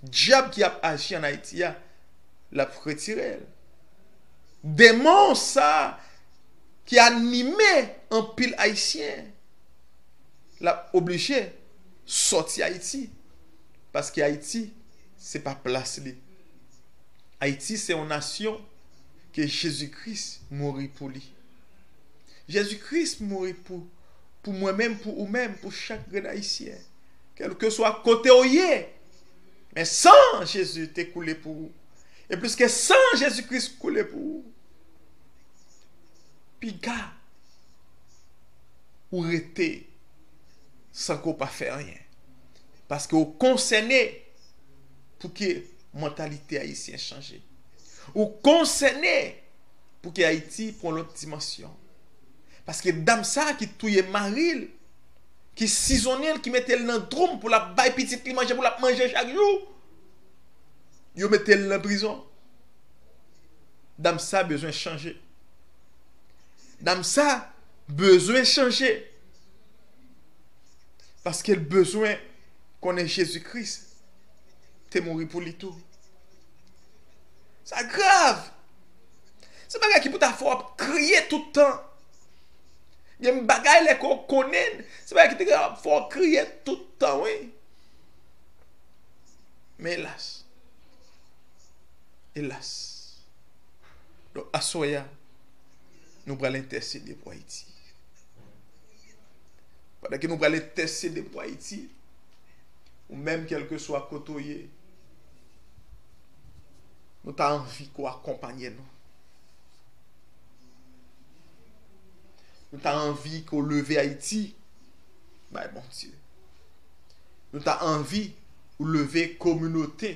Dyab ki ap aji ann Ayiti a, l ap retire l. Demon sa ki anime anpil Ayisyen, l ap oblije sòti Ayiti. Paske Ayiti, se pa plas li. Ayiti, se yon nasyon ke Jezi Kris mouri pou li. Jezi Kris mouri pou, pou mwen menm, pou ou menm, pou chak grenn Ayisyen. Kèlkeswa kote w ye, men san Jezi te koule pou ou. E pliske san Jezi Kris koule pou ou, piga ou rete san ke w pa fè anyen. Paske w konsène pou ke mantalite ayisyen chanje. Ou konsène pou ke Ayiti pran lòt dimansyon. Paske dam sa a ki touye mari l, ki sizonnen l, ki mete l nan dwom pou l ap bay pitit li manje, pou l ap manje chak jou, yo mete l nan prizon. Dam sa bezwen chanje. Dam sa bezwen chanje. Paske l bezwen konnen Jezi Kris te mouri pou li tou. Sa grav. Se bagay ki pou ta fè w ap kriye tout tan. Gen bagay lè ke w konnen, se bagay ki te ka fè w kriye tout tan, wi. Men elas. Elas. Donk, aswè a, nou pral entèsede pou Ayiti. Pandan ke nou pral entèsede pou Ayiti, ou menm, kèlkeswa kote w ye, nou ta anvi ke w akonpanye nou. Nou ta anvi ke w leve Ayiti bay Bondye. Nou ta anvi ou leve kominote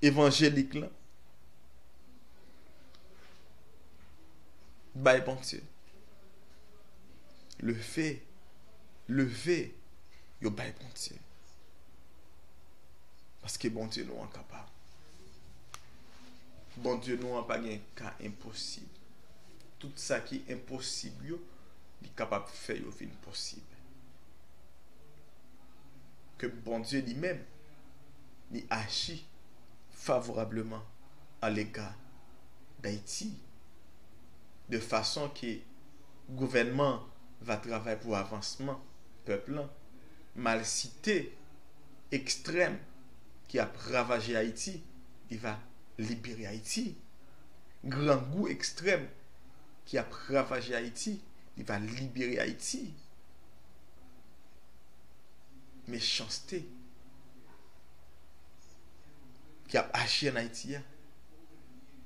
evanjelik lan bay Bondye. Leve, leve, yo bay Bondye. Paske Bondye nou an kapab. Bondye nou an pa gen ka enposib. Tout sa ki enposib yo, li kapab fè yo vin posib. Ke Bondye li menm, li aji favorableman alega Dayiti, de fason ke gouvènman va travay pou avansman pèp lan, malsite ekstrèm ki ap ravaje Ayiti, li va libere Ayiti. Grangou ekstrèm ki ap ravaje Ayiti, li va libere Ayiti. Mechanste ki ap aji ann Ayiti a,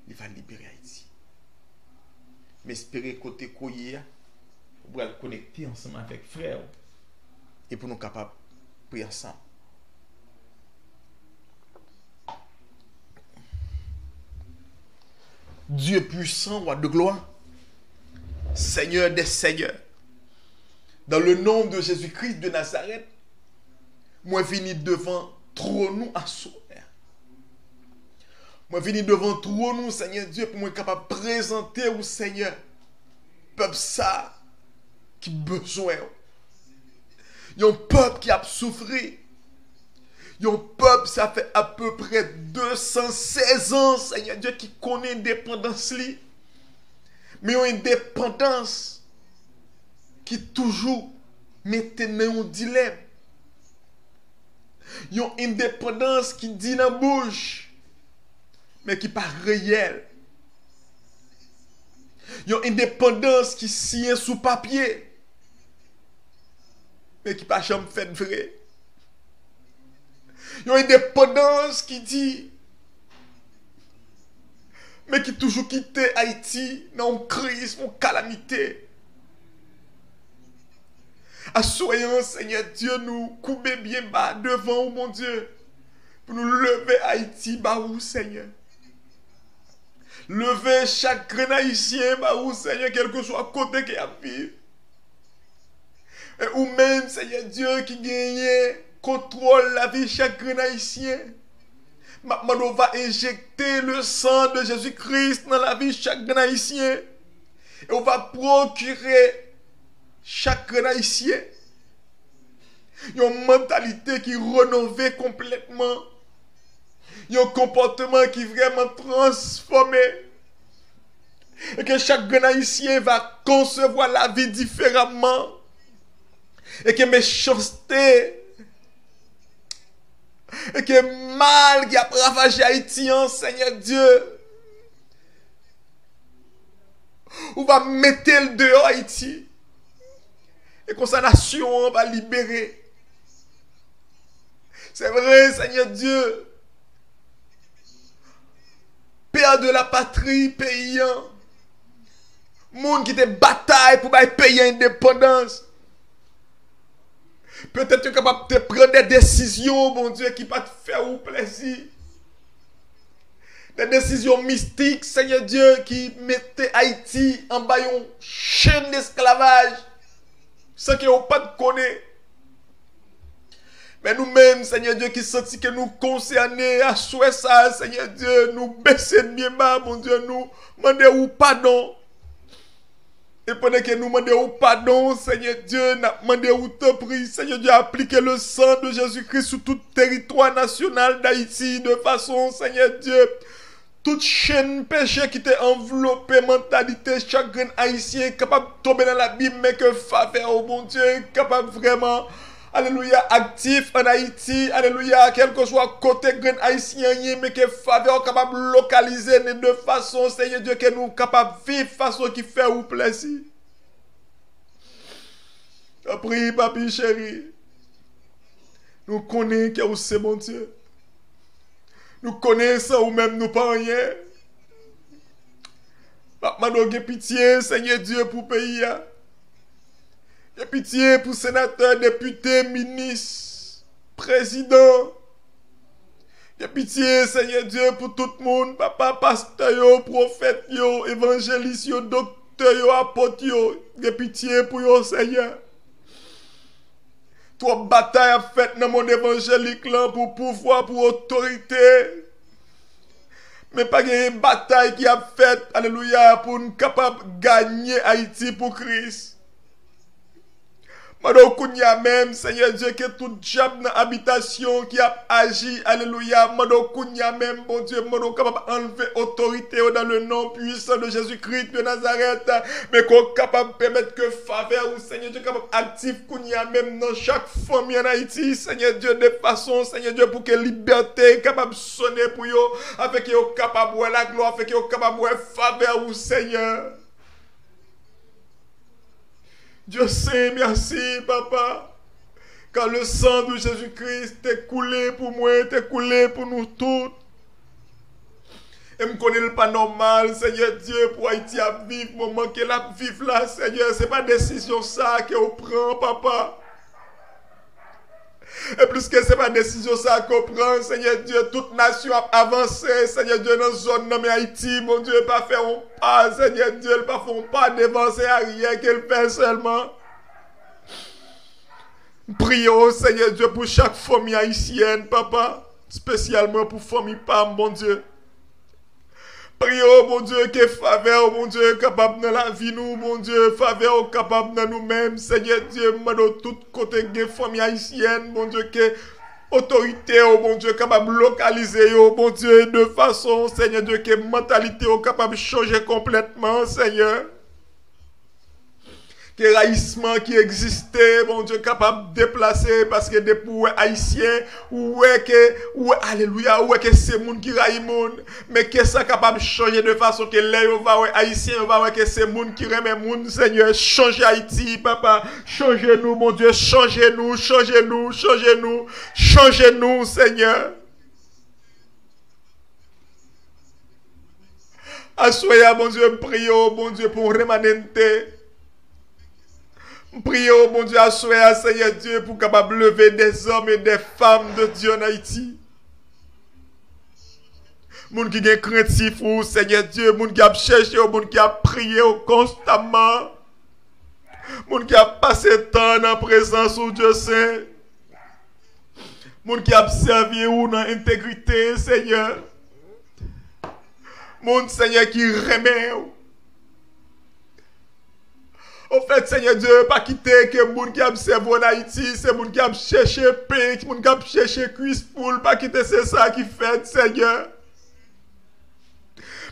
li va libere Ayiti. M espere kote ke w ye a, ou pral konekte ansanm avèk frè w, e pou nou kapab priye ansanm. Dieu puissant, roi de gloire, Seigneur des seigneurs, dans le nom de Jésus-Christ de Nazareth, mwen vini devan twòn ou aswè. Mwen vini devan twòn ou, Senyè Dye, pou mwen kapab prezante ou, Senyè, pèp sa ki bezwen ou. Yon pèp ki ap soufri. Yon pèp, sa fè apeprè de san sèz an, Senyè Dye, ki konn endepandans li. Men yon endepandans ki toujou mete nan yon dilèm. Yon endepandans ki di nan bouch, men ki pa reyèl. Yon endepandans ki siyen sou papye, men ki pa janm fèt vre. Yon endepandans ki di, men ki toujou kite Ayiti nan yon kriz, yon kalamite. Aswè an, Senyè Dye, nou koube byen ba devan ou, Bondye, pou nou leve Ayiti ba ou, Senyè. Leve chak grenn Ayisyen ba ou, Senyè, kèlkeswa kote ke y ap viv. E ou menm, Senyè Dye, ki genyen kontwòl lavi chak grenn Ayisyen, m ap mande w va enjekte le sang de Jésus-Christ nan lavi chak grenn Ayisyen. E w va pwokire chak grenn Ayisyen yon mantalite ki renove konplètman, yon konpòteman ki vrèman transfòme, e ke chak grenn Ayisyen va konsevwa lavi diferaman, e ke mechanste, e ke mal ki ap ravaje Ayiti an, Senyè Dye, ou va mete l deyò Ayiti. E konsa nasyon an va libere. Se vre, Senyè Dye, pè de la patri, peyi an, moun ki te batay pou bay peyi an endepandans, petèt yo kapab te pran de desizyon, Bondye, ki pa t fè ou plezi. De desizyon mistik, Senyè Dye, ki mete Ayiti anba yon chenn esklavaj san ke yo pa t konnen. Men nou menm, Senyè Dye, ki santi ke nou konsène aswè sa a, Senyè Dye, nou bese n byen ba, Bondye, nou mande ou padon. E pandan ke nou mande ou padon, Senyè Dye, n ap mande ou, tanpri, Senyè Dye, aplike le sang de Jésus-Christ sou tout teritwa nasyonal Dayiti, de fason, Senyè Dye, tout chenn peche ki te anvlope mantalite chak grenn Ayisyen kapab tonbe nan labim, men ke favè ou, Bondye, kapab vrèman, alelouya, aktif ann Ayiti, alelouya, kèlkeswa kote grenn Ayisyen an ye, men ke favè ou kapab lokalize n de fason, Senyè Dye, ke nou kapab viv fason ki fè ou plezi. Tanpri, papi cheri, nou konnen ke ou se Bondye. Nou konnen san ou menm nou pa anyen. M ap mande w gen pitye, Senyè Dye, pou peyi a. Gen pitye pou senatè, depite, minis, prezidan. Gen pitye, Senyè Dye, pou tout moun, papa, pastè yo, pwofèt yo, evanjelis yo, doktè doktè yo, apot yo, gen pitye pou yo, Senyè. Twòp batay ap fèt nan mond evanjelik lan pou pouvwa, pou otorite. Men pa gen batay ki ap fèt, alelouya, pou n kapab ganye Ayiti pou Kris. Mande w kounye a menm, Senyè Dye, ke tout dyab nan abitasyon ki ap aji, alelouya, mande w kounye a menm, Bondye, mande w kapab anlve otorite yo dans le nom puissant de Jésus-Christ de Nazareth, men ke w kapab pèmèt ke favè ou, Senyè Dye, kapab aktif kounye a menm nan chak fanmi ann Ayiti, Senyè Dye, de fason, Senyè Dye, pou ke libète kapab sonnen pou yo, afin ke yo kapab wè laglwa, afin ke yo kapab wè favè ou, Senyè. Dieu saint, merci, papa, car le sang de Jésus-Christ te koule pou mwen, te koule pou nou tout. E m konnen l pa nòmal, Senyè Dye, pou Ayiti ap viv moman ke l ap viv la, Senyè. Se pa desizyon sa a ke w pran, papa. E pliske se pa desizyon sa a ke w pran, Senyè Dye, tout nasyon ap avanse, Senyè Dye, nan zòn nan, men Ayiti, Bondye, pa fè yon pa, Senyè Dye, l pa fè yon pa devan, se aryè ke l fè sèlman. M priye w, Senyè Dye, pou chak fanmi ayisyèn, papa, espesyalman pou fanmi pa m, Bondye. Priye w, Bondye, ke favè w, Bondye, kapab nan lavi nou, Bondye, favè w kapab nan nou menm, Senyè Dye, m mande w tout kote k gen fanmi ayisyèn, Bondye, ke otorite w, Bondye, kapab lokalize yo, Bondye, de fason, Senyè Dye, ke mantalite yo kapab chanje konplètman, Senyè. Ke rayisman ki egziste, Bondye, kapab deplase, paske depi w wè Ayisyen, ou wè ke, ou wè, alelouya, ou wè ke se moun ki rayi moun, men ke sa kapab chanje de fason ke lè yo va wè Ayisyen, yo va wè ke se moun ki renmen moun, Senyè, chanje Ayiti, papa, chanje nou, Bondye, chanje nou, chanje nou, chanje nou, chanje nou, Senyè. Aswè a, Bondye, m priye w, Bondye, pou w remanente. M priye w, Bondye, aswè a, Senyè Dye, pou w kapab leve des hommes et des femmes de Dieu ann Ayiti. Moun ki gen krentif ou, Senyè Dye, moun ki ap chèche w, moun ki ap priye w konstamman. Moun ki ap pase tan nan prezans ou, Dye sen. Moun ki ap sèvi ou nan entegrite, Senyè. Moun, Senyè, ki renmen ou. Ofèt, Senyè Dye, pa kite ke moun ki ap sèvi w ann Ayiti, se moun ki ap chèche pen, moun k ap chèche kwis poul, pa kite se sa ki fèt, Senyè.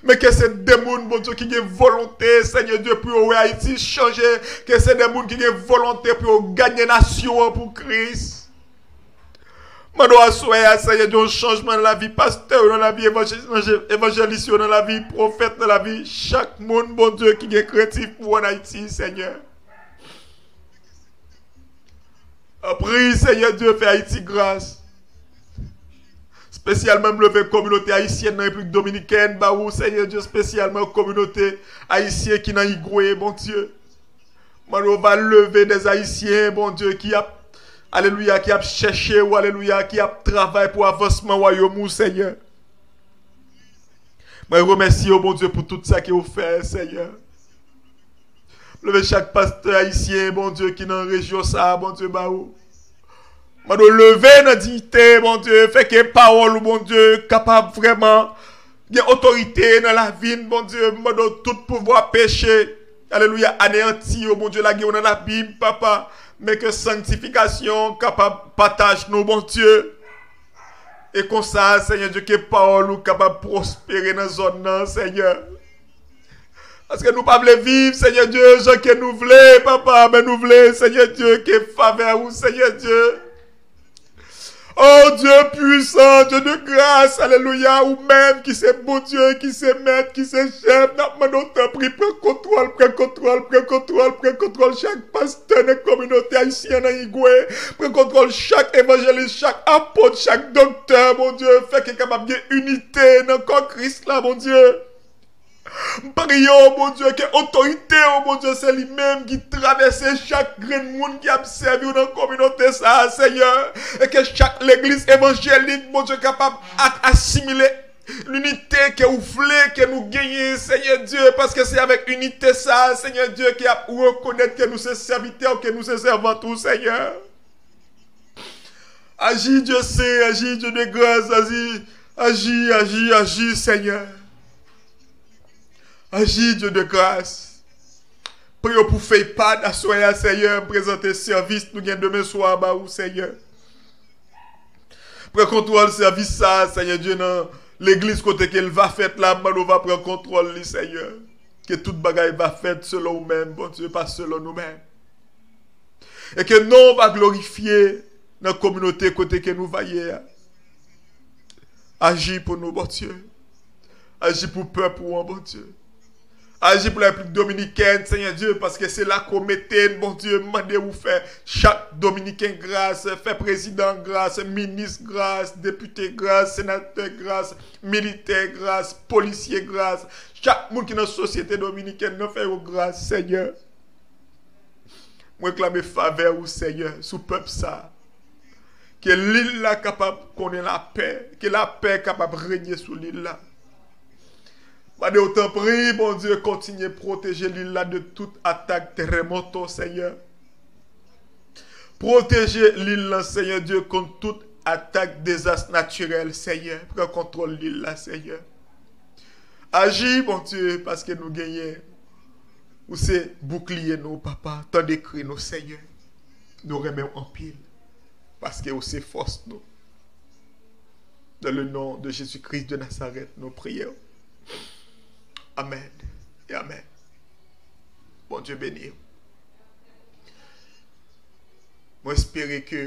Men ke se de moun, Bondye, ki gen volonte, Senyè Dye, pou yo wè Ayiti chanje. Ke se de moun ki gen volonte pou yo ganye nasyon an pou Kris. Mande w aswè a, Senyè Dye, yon chanjman nan lavi pastè yo, nan lavi evanjel-, evanjelis yo, nan lavi pwofèt, nan lavi chak moun, Bondye, ki gen krentif pou w ann Ayiti, Senyè. Anpri, Senyè Dye, fè Ayiti gras. Espesyalman, m leve kominote ayisyèn nan Repiblik Dominikèn ba ou, Senyè Dye, espesyalman kominote ayisyen ki nan Igwe, Bondye. Mande w va leve des Ayisyen, Bondye, ki ap, alelouya, ki ap chèche ou, alelouya, ki ap travay pou avansman wayòm ou, Senyè. Mwen remèsye w, Bondye, pou tout sa ke w fè, Senyè. Leve chak pastè ayisyen, Bondye, ki nan rejyon sa a, Bondye, ba ou. Mande w leve nan diyite, Bondye, fè ke pawòl ou, Bondye, kapab vrèman gen otorite nan lavi n, Bondye. Mande w tout pouvwa peche, alelouya, aneyanti yo, Bondye, lage yo nan labim, papa. Men ke sanktifikasyon kapab pataj nou, Bondye. E konsa, Senyè Dye, ke pawòl ou kapab pwospere nan zòn nan, Senyè. Paske nou pa vle viv, Senyè Dye, jan ke nou vle, papa, men nou vle, Senyè Dye, ke favè ou, Senyè Dye. Oh Dieu puissant, Dieu de grâce, alelouya, ou menm ki se Bondye, ki se mèt, ki se chèf, n ap mande w tanpri, pran kontwòl, pran kontwòl, pran kontwòl, pran kontwòl chak pastè nan kominote ayisyen nan Igwe, pran kontwòl chak evanjelis, chak apot, chak doktè, Bondye, fè ke kapab gen inite nan kò Kris la, Bondye. M priye w, Bondye, ke otorite w, Bondye, se li menm ki travèse chak grenn moun ki ap sèvi w nan kominote sa a, Senyè. E ke chak legliz evanjelik, Bondye, kapab ak asimile Linite ke ou vle ke nou genyen, Senyè Dye, paske se avèk inite sa a, Senyè Dye, ke y ap rekonèt ke nou se sèvitè w, ke nou se sèvant ou, Senyè. Aji, Dye sen, aji, Dye de gras, aji, aji, aji, aji, Senyè. Aji, Dye de gras. Priye pou fèy pad aswè a, Senyè, prezante sèvis nou gen demen swa ba ou, Senyè. Pran kontwòl sèvis sa a, Senyè Dye, nan legliz kote ke l va fèt la, m mande w va pran kontwòl li, Senyè. Ke tout bagay va fèt selon ou menm, Bondye, pa selon nou menm. E ke non w va glorifye nan kominote kote ke nou va ye a. Aji pou nou, Bondye. Aji pou pèp ou an, Bondye. Aji pou Repiblik Dominikèn, Senyè Dye, paske se la ke w mete n, Bondye, m mande w fè chak Dominiken gras, fè prezidan gras, minis gras, depite gras, senatè gras, militè gras, polisye gras, chak moun ki nan sosyete dominikèn nan, fè yo gras, Senyè. Mwen klame favè ou, Senyè, sou pèp sa a. Ke lil la kapab konnen lapè, ke lapè kapab renye sou lil la. Mande w, tanpri, Bondye, kontinye pwoteje lil la de tout atak terèmoto, Senyè. Pwoteje lil la, Senyè Dye, kont tout atak dezas natirèl, Senyè. Pran kontwòl lil la, Senyè. Aji, Bondye, paske nou genyen. Ou se boukliye nou, Papa. Tande kri nou, Senyè. Nou renmen w anpil, paske ou se fòs nou. Dans le nom de Jésus-Christ de Nazareth, nou priye w. Amèn e amèn. Bondye beni w. Mwen espere ke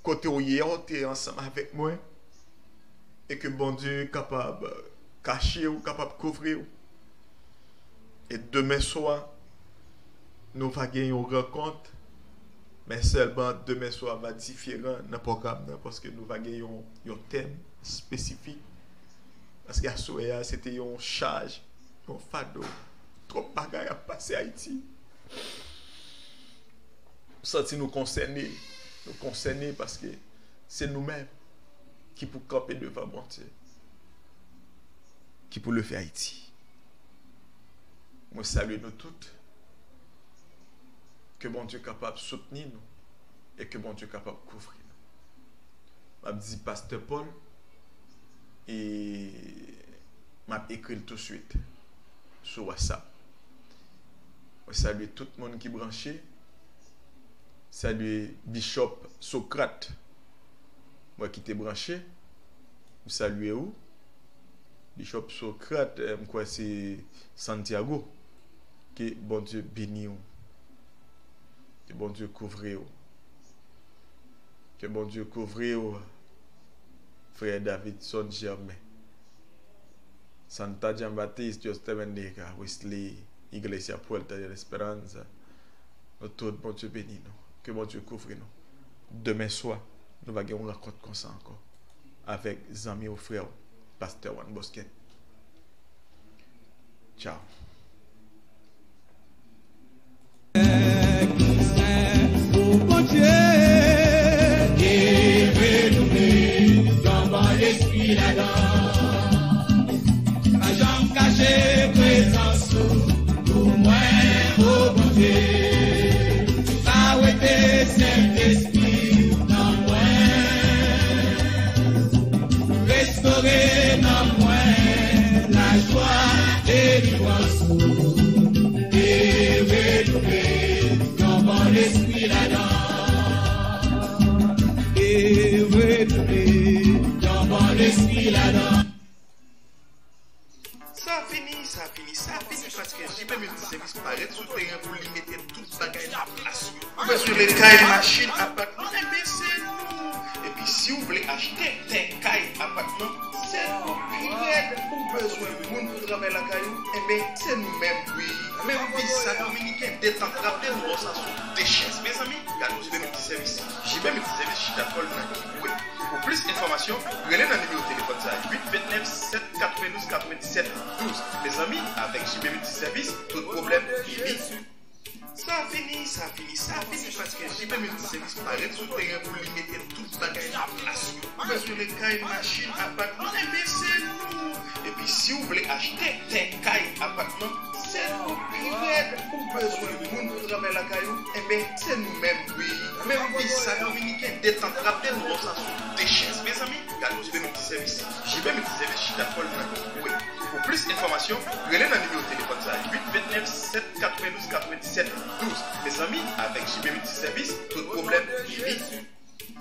kote w ye a, w te ansanm avèk mwen, e ke Bondye kapab kache w, kapab kouvri w. E demen swa, nou va gen yon rankont, men sèlman demen swa va diferan nan pwogram nan, paske nou va gen yon, yon tèm espesifik. Paske aswè a, se te yon chaj, yon fado. Twòp bagay ap pase Ayiti. M santi nou konsène. Nou konsène paske se nou menm ki pou kanpe devan Bondye, ki pou leve Ayiti. Mwen salye nou tout. Ke Bondye kapab soutni nou e ke Bondye kapab kouvri nou. M ap di Pastè Paul e m ap ekri l touswit sou WhatsApp. Mwen salye tout moun ki branche. Salye Bishop Socrate. Mwen ki te branche. M salye ou. Bishop Socrate, eh, m kwè se Santiago. Ke Bondye beni w. Ke Bondye kouvri w. Ke Bondye kouvri w, frè Davidson Germain. Santa Jean Baptiste, Dios te bendiga, Wesley, Iglesia Puerta de la Esperanza. Nou tout, Bondye beni nou. Ke Bondye kouvri nou. Demen swa, nou va gen yon rankont konsa ankò. Avèk zanmi w, frè w, Pastè Juan Bosquet. Tchaw. Pou Bondye, e renouvle yon bon lespri ladan. Pa janm kache prezans ou pou mwen, o Bondye. Pa wete Sentespri w nan mwen. Restore nan mwen lajwa delivrans ou e renouvle yon bon lespri ladan. E renouvle yon bon lespri ladan. Sa fini, sa fini, sa fini, paske J B Multiservice parèt sou teren pou li mete tout bagay nan plas yo. Ou bezwen len kay, machin, apatman, enben se nou. Epi si w vle achte tè, kay, apatman, se nou pi rèd. Ou bezwen moun pou travay lakay ou, enben se nou menm wi. Menm visa dominiken, detan trap de nou sa sou de chèz. Mezanmi, gade yon J B Multiservice. J B Multiservice chita kò l nan Kibwe. Pou plis enfòmasyon, rele nan nimewo telefòn sa a, uit vennèf, sèt katrevendouz, katrevenndisèt, douz. Mezanmi, avèk J B Multiservice, tout pwoblèm fini. Sa fini, sa fini, sa fini, paske J B Multiservice parèt sou teren pou li mete tout bagay nan plas yo. Ou bezwen len kay, machin, apatman, enben se nou. Si w vle achte tè, kay, apatman, se nou pi rèd. Ou bezwen moun pou travay lakay ou? Enben, se nou menm, wi. Menm visa dominiken, detant, rap de nou sa sou de chèz. Mezanmi, gade yon J B Multisèvis. J B Multisèvis chita kò l nan kwen. Pou plis enfòmasyon, rele nan nimewo telefòn sa a, uit vennèf sèt katrevendouz katrevendiset douz. Mezanmi, avèk J B Multisèvis, tout pwoblèm fini.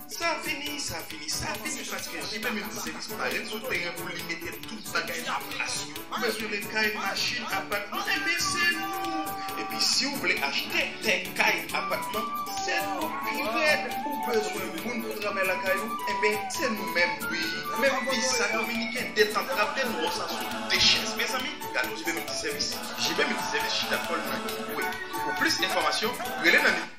Sa fini, sa fini, sa fini, paske J B Multisèvis parèt sou teren pou li mete tout bagay nan plas yo. Ou bezwen de kay, machin, apatman, enben se nou. Epi si w vle achte tè, kay, apatman, se nou pi rèd. Ou bezwen moun pou travay lakay ou? Enben, se nou menm, wi. Menm visa dominiken, detant, rap de nou sa sou de chèz. Mezanmi, gade yon J B Multisèvis. J B Multisèvis chita kò l nan kwen. Pou plis enfòmasyon, rele nan ni-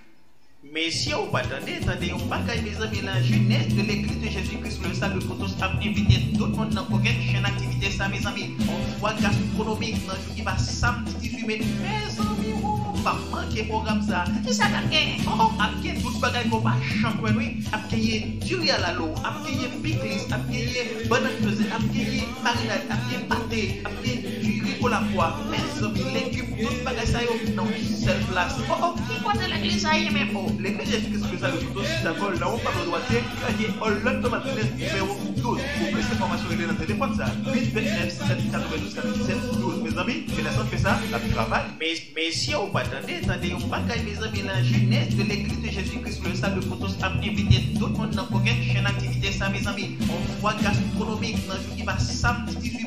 Mesye, ou pa tande, tande yon bagay, mezanmi, la jeunesse de l'église de Jésus-Christ le Salut pour tous ap envite tout moun nan kokennchenn aktivite sa, mezanmi. Yon fwa gastwonomik nan jou ki pa samdi dizuit me. Mezanmi, ou pa manke pwogram sa. Kisa k ap gen? Oh, oh, ap gen tout bagay ke w pa janm kwè, wi. Ap genyen diri a lalo, ap genyen piklis, ap genyen bannann peze, ap genyen marinad, ap gen pate, ap gen diri kolapwa, mezanmi, legim, tout bagay sa yo nan yon sèl plas. Oh, oh, ki kote legliz sa ye menm? Oh, legliz Jezi Kris Kris la de Kouto Chita Kò l nan yon tablo dwatye, Kanye Holland Thomas Business nimewo douz. Pou plis enfòmasyon, rele nan telefòn sa, uit vennèf sèt katrevendouz katrevendiset douz. Mezanmi, jenès lan fè sa, l ap travay. Mes- Mesye, ou pa tande, tande yon bagay, mezanmi, la jeunesse de l'église de Jésus-Christ le Salut pour tous ap envite tout moun nan kokennchenn aktivite sa, mezanmi. Yon fwa gastwonomik nan jou ki pa samdi dizuit